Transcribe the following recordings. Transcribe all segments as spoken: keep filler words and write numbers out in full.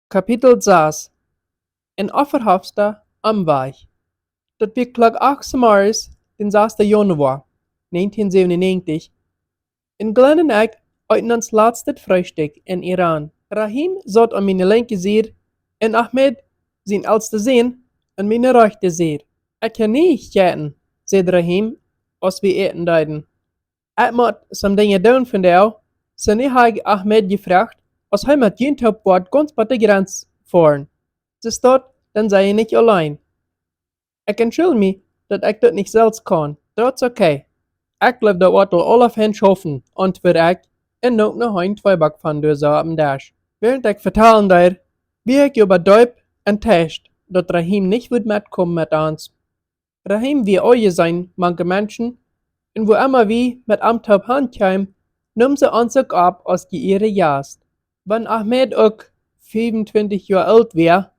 Kapitel sas. En Offerhofsta am Wajch. Daut wia Klock acht zemorjes, dän sasden Januoa, negentien säwenunnegentig, un Glenn un ekj eeten ons latstet Freestikj en Iran. Rahim saut aun miene linkje Sied un Ahmed, sien elsta Sän, aun miene rajchte Sied. Ekj ha nich jejäten, säd Rahim, aus wie äten deeden. Ekj mott some Dinja doonen vondoag, soo nu ha ekj Ahmed jefroacht, aus hee met junt toop wudd gauns bat de Grenz foaren. Soo daut, dan sie jie nich auleen. Ekj entschulj mie, daut ekj daut nich selfst kaun. Daut es okay. Ekj jleew, daut woat aul aula fein schaufen, auntwuad ekj, un neem noch een Tweeback von doa soo oppem Desch. Wäarent ekj vetalen deed, wia ekj oba deep enttäuscht, daut Rahim nich wudd metkomen met ons. Rahim wia aunjeseenen mank de Menschen, un wua emma wie met am toop han kjeemen, neemen see ons uk opp aus jeieede Jast. Wan Ahmed uk fiefuntwintich Joa oolt wia,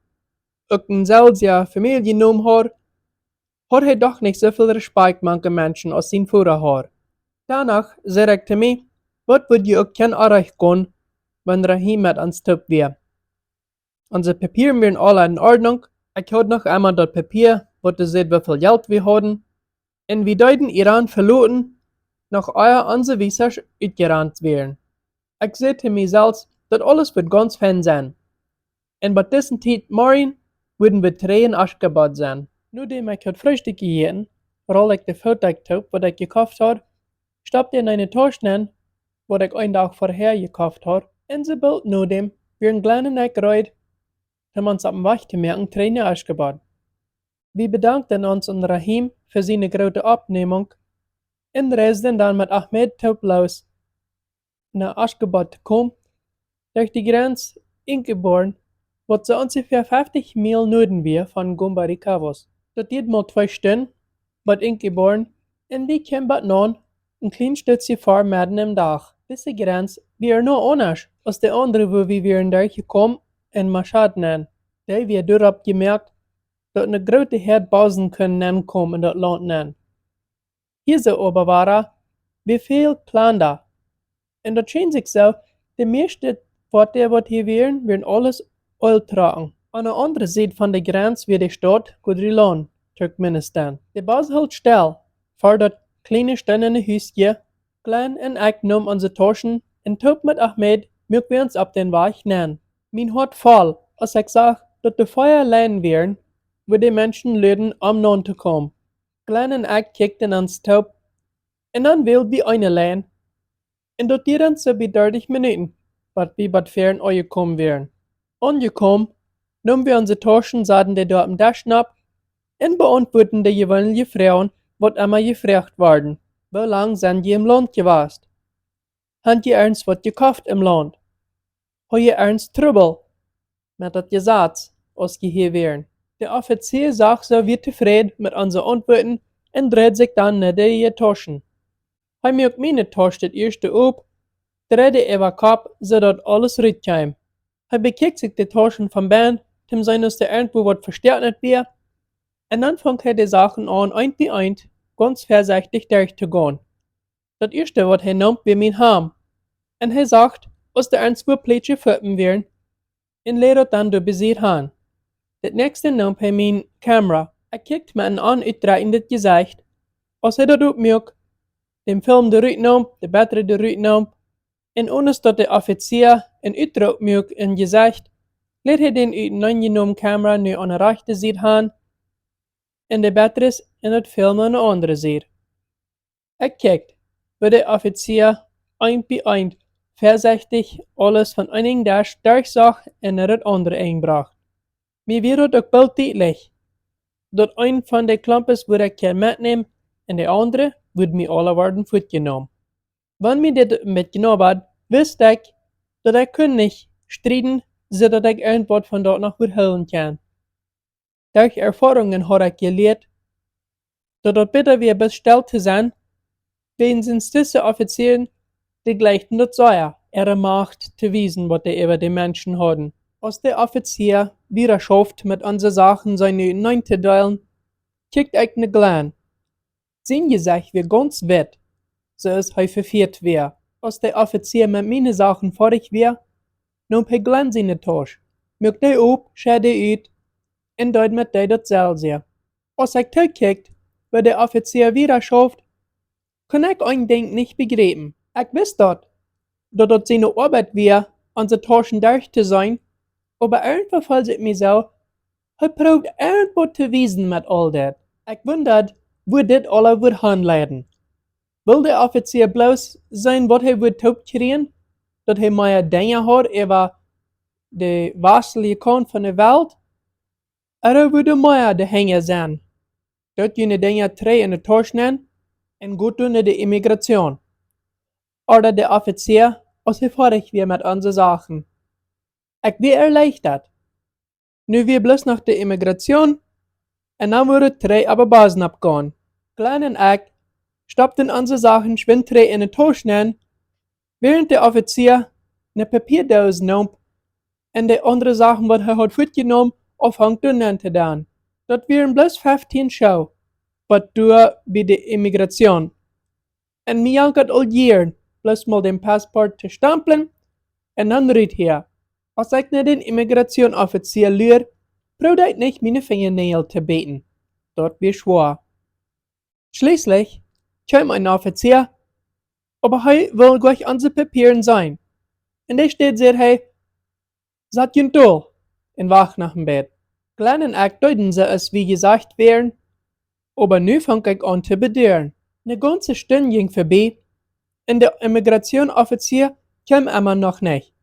uk een selwjen Famieljenamen haud, haud hee doch nich soo väl Respekt mank de Menschen aus sien Voda haud. Doano säd ekj to mie: Waut wudd je uk kjennen orrajcht gonen, wan Rahim met ons toop wia? Onse Papieren wieren aula en Ordnunk. Ekj haud noch emma daut Papia, waut doa säd, woo väl Jelt wie hauden. Un wie deeden Iran veloten, noch ea onse Visasch utjerant wieren. Ekj säd to mie selfst, daut aules wudd gauns fein sennen. Un bat dise Tiet morjen wudden wie trigj en Aschgabat sennen. Nodäm ekj haud Freestikj jejäten, rold ekj de Footdakj toop, waut ekj jekoft haud, stoppt en eene Tausch nenn, waut ekj een Dach verhäa jekoft haud, un soo boolt nodäm wieren Glenn un ekj reed, om ons oppem Wajch to moaken trigj no Aschgabat. Wie bedankten ons aun Rahim fa siene groote Oppnämunk un reisden dan met Ahmed toop loos, no Aschgabat to komen, derch de Grenz Inchiborn, waut soo onjefäa feftich Miel Nuaden wia von Gombari Kavos. Daut dieed mau twee Stunden bat Inchiborn, un wie kjeemen bat aun, een kjlien Stootje ver medden em Dach. Dise Grenz wia noch aundasch aus de aundre, wua wie wieren derchjekomen en Mashhad nenn. Dee wia doaropp jemoakt, daut ne groote Häad Bossen kunnen nenkomen en daut Launt nenn. Hia soo oba wia väl Planda. Un daut schient sikj soo, de mieeschte Foatieja, waut hia wieren, wieren aules Eeltrucken. Aun de aundre Sied von de Grenz wia de Staut Gudrilaun, Turkmenistan. De Bos hilt stell ver daut kjliene steenane Hus hia. Glenn un ekj neemen onse Tauschen un toop met Ahmed muak wie ons opp dän Wajch nenn. Mien Hoat foll, aus ekj sach, daut doa vea Lienen wieren, wua de Menschen luaden, om nenn to komen. Glenn un ekj kjikjten ons toop, un dan wälden wie eene Lien, un daut dieed soo bie dartich Minuten, bat wie bat väaren aunjekomen wieren. Aunjekomen, neemen wie onse Tauschen, saten dee doa oppem Desch nopp un beauntwuaden de jeweenelje Froagen, waut emma jefroacht worden: Woo lang sent jie em Launt jewast? Hant jie irjentwaut jekoft em Launt? Hab jie irjent Trubbel met daut Jesaz, aus jie hia wieren? De Offizia sach soo, wia tofräd met onse Auntwuaten un dreid sikj dan no de Tauschen. Hee muak miene Tausch daut ieeschte op, dreid äwa Kopp, soo daut aules rutkjeem. Hee bekjikjt sikj de Tauschen von bennen, toom seenen, aus doa irjentwua waut vestoaken wia, un dan funk hee de Sachen aun, eent bie eent, gauns väasechtich derchtogonen. Daut ieeschte, waut hee neem, wia mien Hamd, un hee sach, aus doa irjentwua Plätsch open wieren, un läd daut dan doa besied han. Daut näakjste neem hee miene Kamera. Ekj kjikjt met een aunutdrekjendet Jesecht, aus hee daut opmuak, dän Film doa rutneem, de Batterie doa rutneem, un onen daut de Offizia een Utroop muak em Jesecht, läd hee dän uteneenjenomen Kamera nu aun de rajchte Sied han un de Batteries un daut Film aun de aundre Sied. Ekj kjikjt, woo de Offizia eent bie eent väasechtich aules von eenen Desch derchsach un no daut aundre Enj brocht. Mie wia daut uk boolt dietlich, daut eent von de Klompes wudd ekj kjennen metnämen un de aundre wudd mie aula worden fuatjenomen. Wan mie dit een bät jnobad, wist ekj, daut ekj kunn nich strieden, soo daut ekj irjentwaut von daut noch wudd hoolen kjennen. Derch Erfoarungen haud ekj jelieet, daut daut bäta wia, bloos stell to sennen, wäajens dise Offizieren, dee jleichten daut sea, äare Macht to wiesen, waut dee äwa de Menschen hauden. Aus de Offizia wieda schauft met onse Sachen, see nu uteneen to deelen, kjikjt ekj no Glenn. Sien Jesecht wia gauns witt, soo aus hee vefieet wia. Aus de Offizia met miene Sachen foadich wia, neem hee Glenn siene Tausch. muak dee op, schedd dee ut un deed met dee daut selwje. Aus ekj tookjikjt, woo de Offizia wieda schauft, kunn ekj een Dinkj nich bejriepen. Ekj wist daut, daut daut siene Oabeit wia, onse Tauschen derchtoseenen, oba irjentwoo feeld ekj mie soo, hee proowd irjentwaut to wiesen met aul dit. Ekj wundad, wua dit aula wudd hanleiden. Wull de Offizia bloos seenen, waut hee wudd toopkjrieen, daut hee mea Dinja haud äwa de wastliche Kaunt von de Welt, ooda wudd mea doahinja sennen, daut june Dinja trigj en de Tausch nämen un got no de Immigration, ordad de Offizia, aus hee foadich wia met onse Sachen. Ekj wia erleichtat. Nu wia bloos noch de Immigration un dan wudd et trigj opp Bosnien gonen. Glenn un ekj stoppten onse Sachen schwind trigj en de Tausch nämen, wäarent de Offizia ne Papiadooss neem un de aundre Sachen, waut hee haud fuatjenomen, aunfunk doa nenn to doonen. Daut wieren bloos feftieen Schoo, waut doa bie de Immigration. Un mie jankat aul jieren, bloos mol dän Passport to stamplen un dan rut hia. Aus ekj no dän Immigration-Offizia luad, proowd ekj nich miene Finjanäajel to bieten. Daut wia schwoa. Schlieslich kjeem een Offizia, oba hee wull jlikj onse Papieren seenen. Un dee Städ säd hee: "Sat junt dol un wacht noch een bät." Glenn un ekj deeden soo, aus wie jesajcht wieren, oba nu funk ekj aun to beduaren. Ne gaunze Stund jinkj verbie un de Immigration-Offizia kjeem emma noch nich,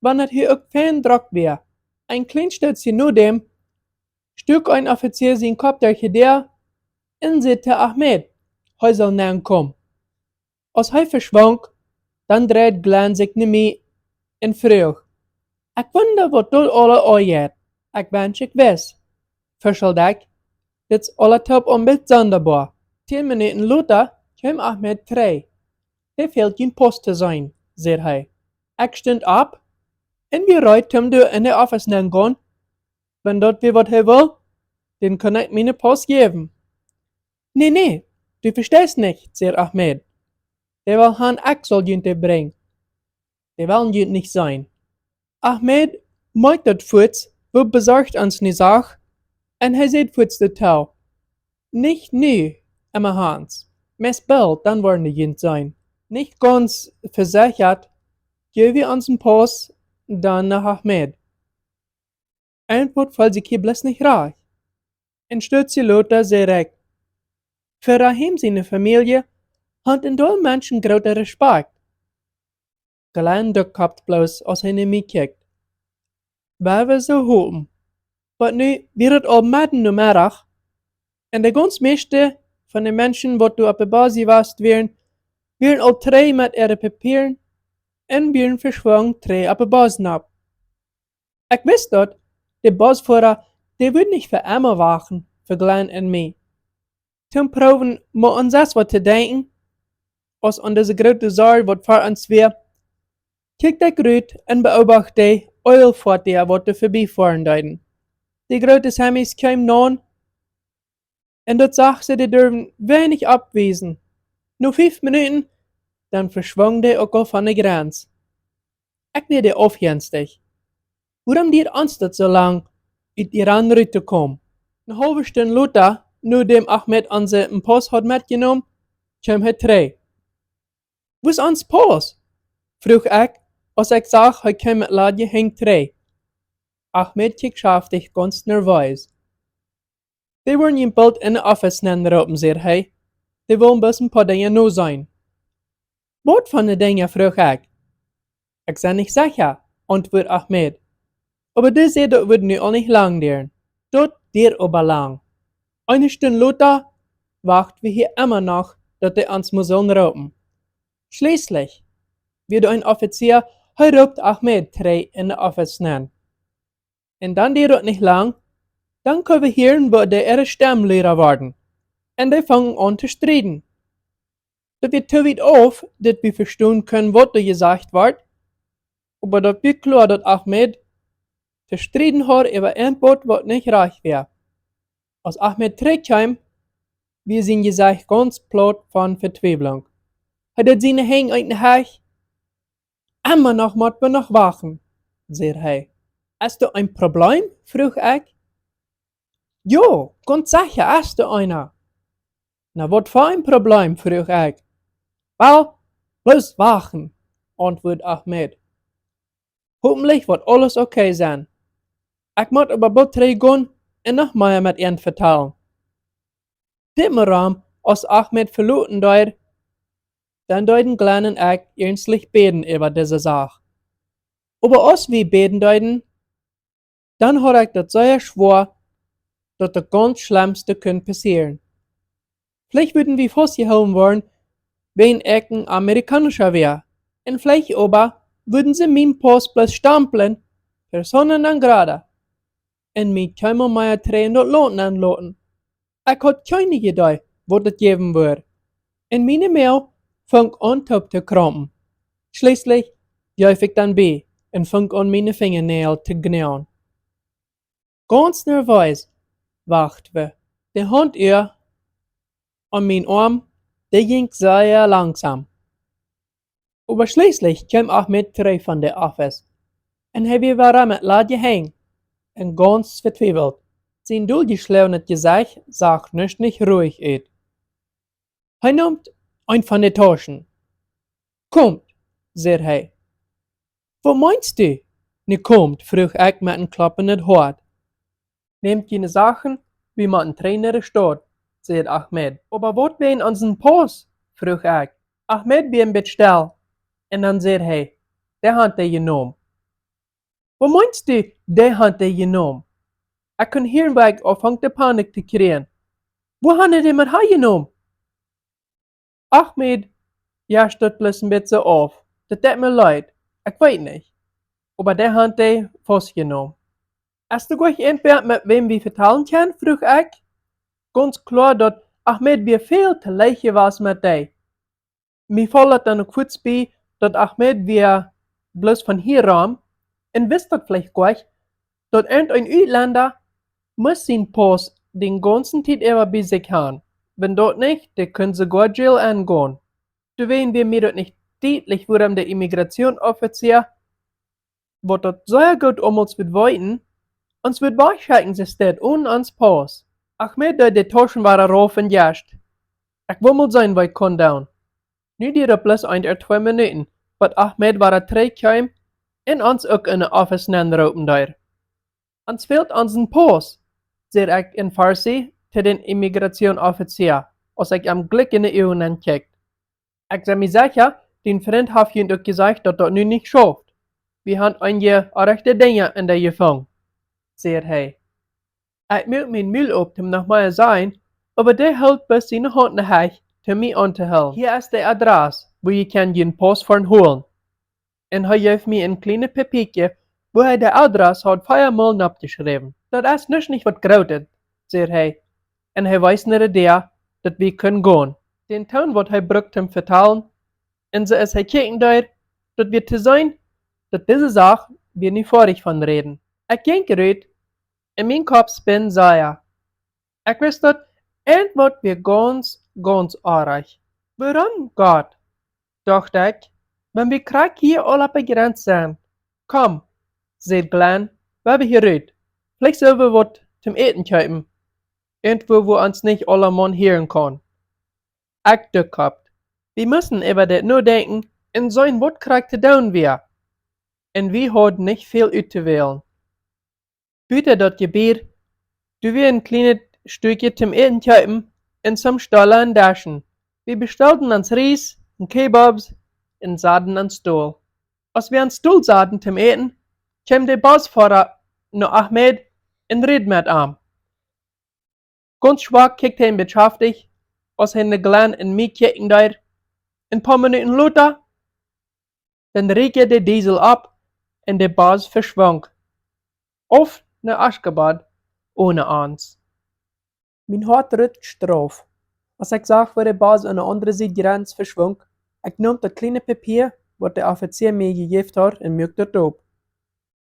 wan et hia uk fein drock wia. Een kjlien Stootje no däm stuak een Offizia sienen Kopp derch de Däa un säd to Ahmed, hee sull nenkomen. Aus hee veschwunk, dan dreid Glenn sikj no mie un fruach: "Ekj wunda, waut daut aula aunjeit." "Ekj wensch, ekj wist," fuscheld ekj. "Dit es aula toop een bät sondaboa." Tieen Minuten lota kjeem Ahmed trigj. "Dee fält jun Paus to seenen," säd hee. Ekj stunt opp un wia reed, om doa en de Office nenn to gonen. Wan daut wia, waut hee wull, dan kunn ekj miene Paus jäwen. "Nä, nä, du vesteist nich," säd Ahmed. "Dee well han, ekj saul junt dee brinjen. Dee wellen junt nich seenen." Ahmed moakjt daut fuaz, woo besorcht ons nu sach, un hee säd fuaz doatoo: "Nich nu, emma Hans. Meist boolt, dan woaren dee junt seenen." Nich gaunz vesechat, jeewen wie onsen Paus dan no Ahmed. Irjentwaut feeld sikj hia bloos nich rajcht. Een Stootje lota säd ekj: "Fa Rahim siene Famielje haft een Deel Menschen grooten Respakjt." Glenn duckkoppt bloos, aus hee no mie kjikjt. Wie wullen soo hopen. Oba nu wia et aul medden Nomeddach, un de gaunz mieeschte von de Menschen, waut doa opp de Bos jewast wieren, wieren aul trigj met äare Papieren un wieren veschwungen trigj opp de Bos nopp. Ekj wist daut, de Bosfoara, dee wudd nich fa emma wachten fa Glenn un mie. Toom proowen mau aun sest waut to denkjen, aus aun dise groote Sorj, waut ver ons wia, kjikjt ekj rut un beobacht de Eelfoatieja, waut doa verbie foaren deeden. De groote Semis kjeemen aun, un daut sach see, dee durwen weinich aufwiesen. No fief Minuten, dan veschwungen dee uk aul von de Grenz. Ekj wia dee aufjenstich. Wuarom diet ons daut soo lang, ut Iran rut to komen? Ne haulwe Stund lota, nodäm Ahmed onsen Paus haud metjenomen, kjeem hee trigj. "Wua es ons Paus?" fruach ekj, aus ekj sach, hee kjeem met ladje Henj trigj. Ahmed kjikjt schaftich, gaunz nerwees. "Dee woaren junt boolt en de Office nenn roopen," säd hee. "Dee wellen bloos een poa Dinja noseenen." "Waut fa Dinja?" fruach ekj. "Ekj sie nich secha," auntwuad Ahmed. Oba dee säd, daut wudd nu aul nich lang dieren. Daut dieed oba lang. Eene Stund lota wachten wie hia emma noch, daut dee ons must sullen roopen. Schlieslich wia doa een Offizia, hee roopt Ahmed trigj en de Office nenn. Un dan dieed daut nich lang, dan kunn wie hieren, woo dee äare Stemm luda worden. Un dee fungen aun to strieden. Daut wia too wiet auf, daut wie vestonen kunnen, waut doa jesajcht wort, oba daut wia kloa, daut Ahmed to strieden haud äwa irjentwaut, waut nich rajcht wia. Aus Ahmed trigj kjeem, wia sien Jesecht gaunz plaut von Vetwiewlunk. Hee deed siene Henj en de Hecht. "Emma noch mott wie noch wachten," säd hee. Es doa een Probleem?, fruach ekj. Jo, gaunz secha es doa eena. Na, waut fa een Probleem?, fruach ekj. Well, bloos wachten, auntwuad Ahmed. Hopentlich woat aules okay sennen. Ekj mott oba boolt trigj gonen un noch mea met an vetalen. Dit Morjen, aus Ahmed veloten deed, dan deeden Glenn un ekj iernstlich bäden äwa dise Sach. Oba aus wie bäden deeden, dan haud ekj daut sea schwoa, daut daut gaunz schlemmste kunn passieren. Veleicht wudden wie faustjehoolen woaren, wäajen ekj een Amerikaunischa wia. Un veleicht oba wudden see mienen Pauss bloos stamplen, persona non grata, un mie kjeenmol mea trigj en daut Launt nenloten. Ekj haud kjeene Iedee, waut daut jäwen wudd. Un miene Moag funk aun toop to krampen. Schlieslich jeef ekj dan bie un funk aun miene Finjanäajel to gnawen. Gaunz nerwees wachten wie. De Hauntua aun mienen Oarm, dee jinkj sea langsom. Oba schlieslich kjeem Ahmed trigj von de Office. Un hee wia wada met ladje Henj un gaunz vetwiewelt. Sien doljeschloagenet Jesecht sach nuscht nich ruich ut. Hee neem eent von de Tauschen. "Komt," säd hee. "Waut meenst du?" "Nu komt," fruach ekj met een kloppendet Hoat. "Nämt june Sachen, wie motten trigj no de Staut," säd Ahmed. "Oba waut wäajen onsen Pauss?" fruach ekj. Ahmed wia een bät stell, un dan säd hee: "Dee haft dee jenomen." "Waut meenst du, dee haft dee jenomen?" Ekj kunn hieren, woo ekj aunfunk de Panik to kjrieen. "Woo haft dee dee met han jenomen?" "Ahmed, jo, daut bloos een bät soo auf. Daut deit mie leet. Ekj weet nich. Oba dee haft dee faustjenomen." "Es doa goanich irjentwäa, met wäm wie vetalen kjennen?" fruach ekj. Gaunz kloa, daut Ahmed wia väl to leich jewast met dee. Mie foll daut dan uk fuaz bie, daut Ahmed wia bloos von hia rom un wist daut veleicht goanich, daut irjent een Utlenda must sienen Pauss dän gaunzen Tiet äwa bie sikj han. Wan daut nich, dee kunn soogoa Jail engonen. Doawäajen wia mie daut nich dietlich, wuarom de Immigrationsoffizia, waut daut sea goot aumols wudd weeten, ons wudd wajchschekjen, see steit onen ons Pauss. Ahmed deed de Tauschen wada rauf un jescht. Ekj wull mol seenen, waut ekj kunn doonen. Nu dieed daut bloos een ooda twee Minuten, waut Ahmed wada trigj kjeem un ons uk en de Office nenroopen deed. "Ons fält onsen Pauss," säd ekj en Farsi to dän Immigrationsoffizia, aus ekj am jlikj en de Uagen nenkjikjt. "Ekj sie mie secha, dien Frint haft junt uk jesajcht, daut daut nu nich schauft. Wie han eenje orrajchte Dinja en dee jefungen," säd hee. Ekj muak mien Mul op, om noch mea to sajen, oba dee hilt bloos siene Haunt en de Hecht, om mie auntohoolen. "Hia es de Adress, wua jie kjennen jun Pauss fa holen." Un hee jeef mie een kjlienet Papiakje, wua hee de Adress haud vea mol nopp jeschräwen. "Daut es nuscht nich waut Grootet," säd hee, un hee wees no de Däa, daut wie kunnen gonen. Dän Toon, waut hee brukt toom vetalen, un soo aus hee kjikjen deed, daut wia to seenen, daut dise Sach wia nu foadich von räden. Ekj jinkj rut, un mien Kopp spund sea. Ekj wist daut, irjentwaut wia gaunz, gaunz oajch. "Wuarom, Gott?" docht ekj, "wan wie krakjt hia aul opp de Grenz sent?" "Komm," säd Glenn, "wie gonen hia rut. Veleicht sell wie waut toom Äten kjeepen. Irjentwua, wua ons nich aulemaun hieren kaun." Ekj duckkoppt. Wie musten äwa dit nodenkjen un seenen, waut krakjt to doonen wia. Un wie hauden nich väl utowälen. Buta daut Jebied, doa wia een kjlienet Stekj toom Äten kjeepen un soone Stola un Deschen. Wie bestalden ons Ries un Kebabs un saten ons dol. Aus wie ons dol saten toom Äten, kjeem de Bosfoara no Ahmed un räd met am. Gaunz schwak kjikjt hee am beschaftich, aus hee no Glenn un mie kjikjen deed. Een poa Minuten lota, dan reakjt de Diesel opp un de Bos veschwunk. Auf no Aschgabat one ons. Mien Hoat rutscht rauf, aus ekj sach, woo de Bos aun de aundre Sied Grenz veschwunk. Ekj neem daut kjliene Papia, waut de Offizia mie jejäft haud, un muak daut op.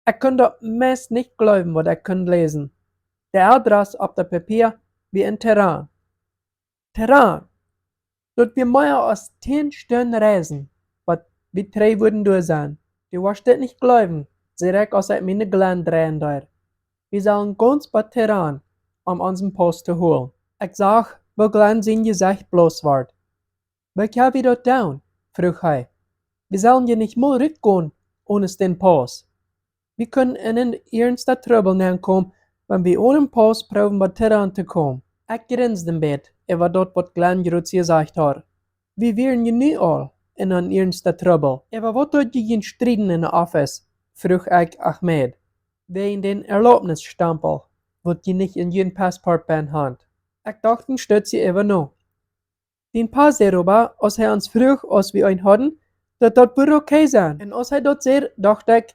Ekj kunn daut meist nich jleewen, waut ekj kunn läsen. De Adress opp daut Papia wia en Teheran. Teheran! Daut wia mea aus tieen Stund Reisen, waut wie trigj wudden doa sennen. Du woascht dit nich jleewen. säd ekj, aus ekj miene Glenn dreien deed. Wie sellen gaunz bat Teheran, om onsen Pauss to holen. Ekj sach, woo Glenn sien Jesecht bloos wort. Woo kjenn wie daut doonen? Fruach hee. Wie sellen je nich mol rutgonen onen dän Pauss. Wie kjennen en eenen ernsten Trubbel nenkomen, wan wie onen Pauss proowen bat Teheran to komen. Ekj grinsd een bät äwa daut, waut Glenn jrod jesajcht haud. Wie wieren je nu aul en eenen ernsten Trubbel. Äwa waut deed jie junt strieden en de Office? Fruach ekj Ahmed. Wäajen dän Erlaubnisstampel, waut jie nich en jun Passport bennen hauden. Ekj docht een Stootje äwa no. Dien Pa säd oba, aus hee ons fruach, aus wie eenen hauden, daut daut wudd okay sennen. Un aus hee daut säd, docht ekj,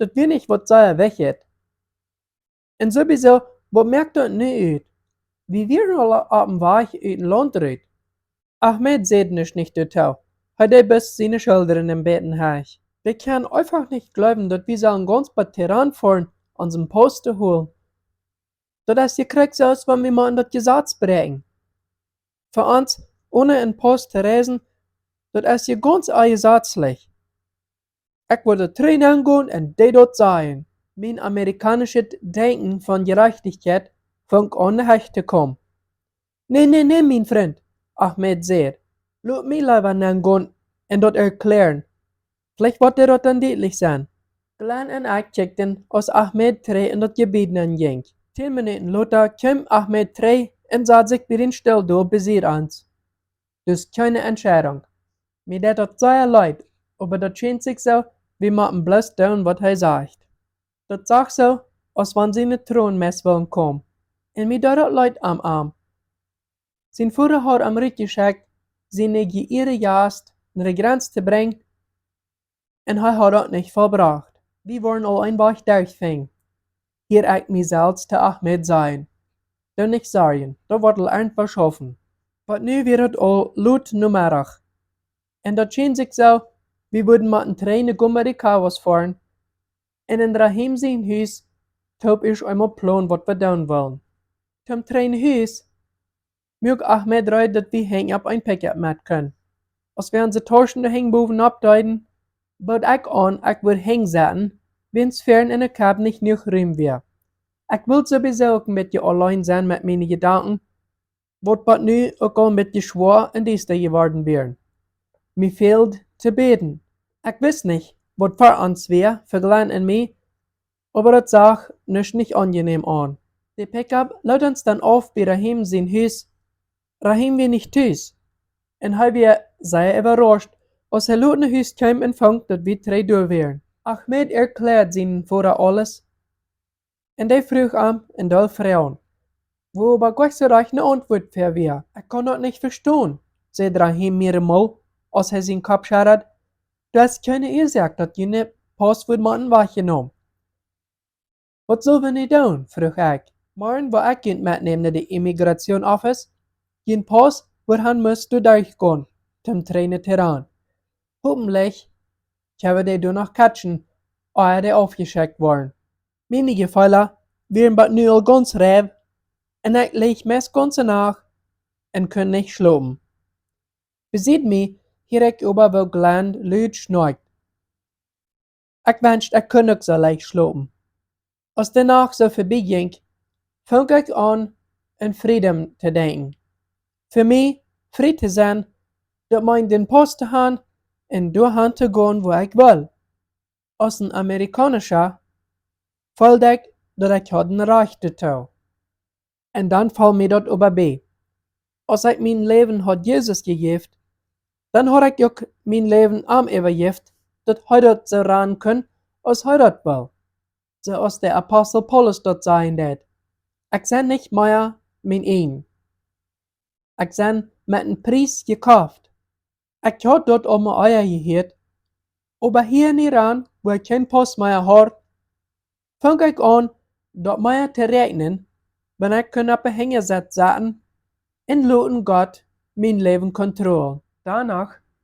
daut wia nich waut sea wichtjet. Un sowieso, waut moakt daut nu ut? Wie wieren aul oppem Wajch ut daut Launt rut. Ahmed säd nuscht nich doatoo. Hee deed bloos siene Schullren een bät heawen. Ekj kaun eefach nich jleewen, daut wie sellen gaunz bat Teheran foaren, onsen Pauss to holen. Daut es je krakjt soo, aus wan wie motten daut Jesaz bräakjen. Fa ons, onen een Pauss to reisen, daut es je gaunz onjesazlich. Ekj wull doa trigj nengonen un dee daut sajen. Mien amerikaunischet Denkjen von Jerajchtichkjeit funk aun de Hecht to komen. Nä, nä, nä, mien Frint, Ahmed säd. Lot mie leewa nengonen un daut erkjläaren. Veleicht woat die daut dan dietlich sennen. Glenn un ekj kjikjten, aus Ahmed trigj en daut Jebied nenjinkj. Tieen Minuten lota kjeem Ahmed trigj un sad sikj bie dän Stool doa besied ons. Dus kjeene Entscheidunk. Mie deed daut sea leet, oba daut schient sikj soo, wie motten bloos doonen, waut hee sajcht. Daut sach soo, aus wan siene Tronen meist wullen komen. Un mie deed daut leet om am. Sien Voda haud am rutjeschekjt, siene jeieede Jast no de Grenz to brinjen, un hee haud daut nich vollbrocht. Wie wieren aul een Wajch derch finjen, hieed ekj mie selfst to Ahmed sajen. Doo nich sorjen, daut woat aul irjentwoo schaufen. Oba nu wia daut aul lot Nomeddach. Un daut schient sikj soo, wie wudden motten trigj no Gumaricawas foaren, un en Rahim sien Hus toop ieescht eemol plonen, waut wie doonen wullen. Toom trigj no Hus muak Ahmed reed, daut wie hinjen opp een Pickup met kunnen. Aus wie onse Tauschen doa hinjen bowen oppdeeden, bood ekj aun, ekj wudd hinjen setten, wiels wieren en de Cab nich jenuach Rum wia. Ekj wull sowieso uk een bät auleen sennen met miene Jedanken, waut bat nu uk aul een bät schwoa un diesta jeworden wieren. Mie fäld to bäden. Ekj wist nich, waut fa ons wia, fa Glenn un mie, oba daut sach nuscht nich aunjenäm aun. De Pickup leet ons dan auf bie Rahim sien Hus. Rahim wia nich tus. Un hee wia sea äwarauscht, aus hee lot no Hus kjeem un funk, daut wie trigj doa wieren. Ahmed erkjläad sienen Voda aules. Un dee fruach am een Deel Froagen, wua oba krakjt soo rajcht ne Auntwuat fa wia. Ekj kaun daut nich vestonen, säd Rahim mie emol, aus hee sienen Kopp schudad. Du hast kjeene Uasoak, daut june Pauss wudd motten wajchjenomen. Waut sell wie nu doonen? Fruach ekj. Morjen woa ekj junt metnämen no de Immigration Office. Jun Pauss woat han must doa derchgonen, toom trigj no Teheran. Hopentlich kjenn wie dee doa noch catchen, ea dee aufjeschekjt woaren. Miene Jefeelen wieren bat nu aul gaunz reif, un ekj leech meist gaunze Nacht un kunn nich schlopen. Besied mie hieed ekj oba, woo Glenn lud schnorkjt. Ekj wenscht, ekj kunn uk soo leicht schlopen. Aus de Nacht soo verbie jinkj, funk ekj aun, aun Freedom to denkjen. Fa mie, frie to sennen, daut meent dän Pauss to han un doahan to gonen, wua ekj well. Aus een Amerikaunischa feeld ekj, daut ekj haud een Rajcht doatoo. Un dan foll mie daut oba bie. Aus ekj mien Läwen haud Jesus jejäft, dan haud ekj uk mien Läwen am äwajäft, daut hee daut soo rannen kunn, aus hee daut well. Soo aus de Apostel Paulus daut sajen deed: Ekj sie nich mea mien eejna. Ekj sie met een Pries jekoft. Ekj haud daut aul mea ea jehieet, oba hia en Iran, wua ekj kjeen Pauss mea haud, funk ekj aun, daut mea to räakjnen, wan ekj kunn opp de Hinjasett sitten un loten Gott mien Läwen kontrollieren. Doano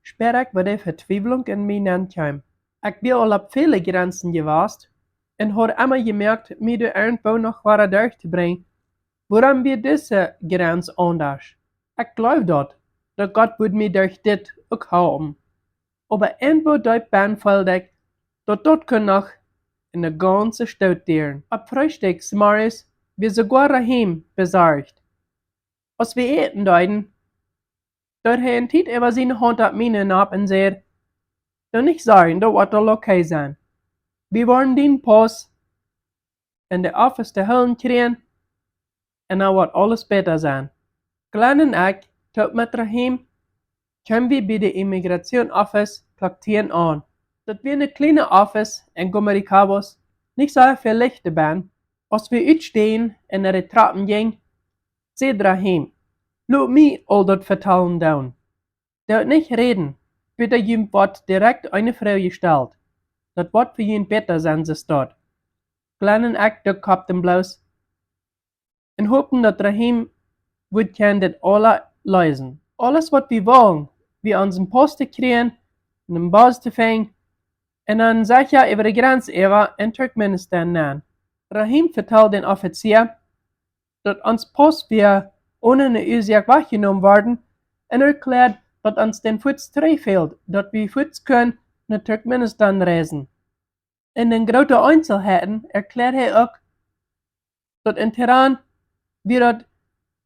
spieed ekj, woo de Vetwiewlunk en mie nenkjeem. Ekj wia aul opp väle Jrenzen jewast un haud emma jemoakt, mie doa irjentwoo noch wada derchtobrinjen. Wuarom wia dise Jrenz aundasch? Ekj jleewd daut, daut Gott wudd mie derch dit uk halpen. Oba irjentwoo deep bennen feeld ekj, daut daut kunn noch un de gaunze Stoot dieren. Opp Freestikj zemorjes wia soogoa Rahim besorcht. Aus wie äten deeden, deed hee eene Tiet äwa siene Haunt opp miene nopp un säd: "Doo nich sorjen, daut woat aul okay sennen. Wie woaren dien Pauss en de Office to hoolen kjrieen un dan woat aules bäta sennen." Glenn un ekj, toop met Rahim, kjeemen wie bie de Immigration Office Klock tieen aun. Daut wia eene kjliene Office en Gumaricabos, nich soo väl Licht doabie. Aus wie utstiegen un no de Trappen jinjen, säd Rahim: "Lot mie aul daut vetalen doonen. Doo nich räden, bitte, junt woat direkt eene Froag jestalt. Daut woat fa junt bäta sennen, soo steit." Glenn un ekj, dee koppten bloos un hopten, daut Rahim wudd kjennen dit aula leesen. Aules, waut wie wullen, wia onsen Pauss to kjrieen, eenen Bus to finjen un dan secha äwa de Grenz äwa en Turkmenistan nenn. Rahim vetald dän Offizia, daut ons Pauss wia one eene Uasoak wajchjenomen worden, un erkjläad, daut ons dän fuaz trigj fäld, daut wie fuaz kunnen no Turkmenistan reisen. En de groote Eenselheiten erkjläad hee uk, daut en Teheran wia daut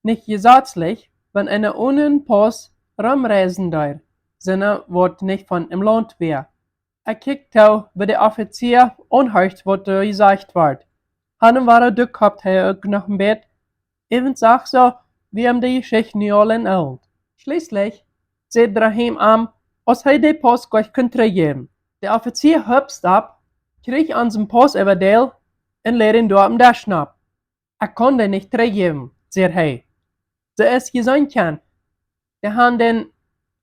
nich jesazlich, wan eena one Pauss romreisen deed, sonda waut nich von em Launt wia. Ekj kjikjt too, woo de Offizia aunhorcht, waut doa jesajcht wort. Hanen wada duck koppten hee uk noch een bät, äwent sach soo, wia am de Jeschicht nu aul en Oolen. Schlieslich säd Rahim am, aus hee dän Pauss goanich kunn trigjjäwen. De Offizia hupst opp, kjrieech onsen Pauss äwadeelt un läd dän doa oppem Desch nopp. "Ekj kaun dee nich trigjjäwen," säd hee. "Soo aus jie seenen kjennen, dee han dän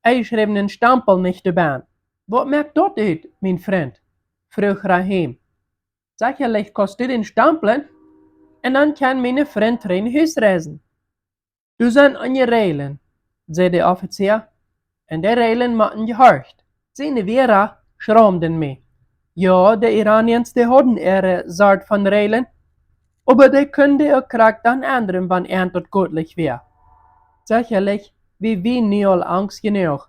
enjeschräwnen Stampel nich doabie." "Waut moakt daut ut, mien Frint?" fruach Rahim. "Sechalich kaust du dän stamplen, un dan kaun miene Frint trigj no Hus reisen." "Doa sent eenje Räajlen," säd de Offizia, "un dee Räajlen motten jehorcht." Siene Wieed schraumden mie. Jo, de Iraniens, dee hauden äare Sort von Räajlen, oba dee kunnen dee uk krakjt dan endren, wan an daut gootlich wia. Sechalich wia wie nu aul angst jenuach.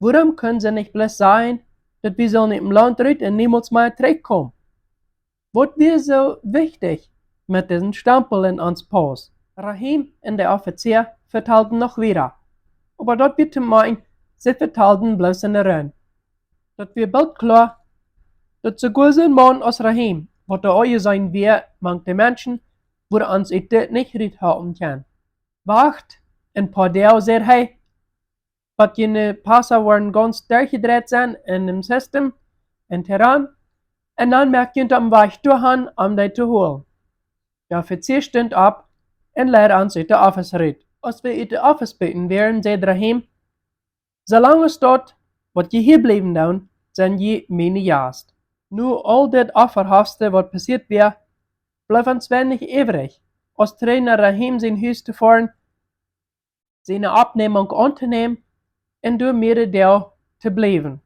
Wuarom kunnen see nich bloos sajen, daut wie sellen ut däm Launt rut un niemols mea trigjkomen? Waut wia soo wichtich met disen Stampel en ons Pauss? Rahim un de Offizia vetalden noch wieda, oba daut wia to meed, see vetalden bloos en de Rund. Daut wia boolt kloa, daut soogoa soon Maun aus Rahim, waut doa aunjeseenen wia mank de Menschen, wudd ons ut dit nich ruthalpen kjennen. "Wacht een poa Doag," säd hee, "bat june Passa woaren gaunz derchjedreit sennen en däm System en Teheran, un dan moak junt oppem Wajch doahan, om dee to holen." De Offizia stunt opp un leid ons ut de Office rut. Aus wie ut de Office buten wieren, säd Rahim: "Soo lang aus daut, waut jie hia bliewen doonen, sent jie miene Jast." Nu aul dit Aufenthalt, waut passieet wia, bleef ons weinich äwrich, aus trigj no Rahim sien Hus to foaren, siene Oppnämunk auntonämen un doa mearere Doag to bliewen.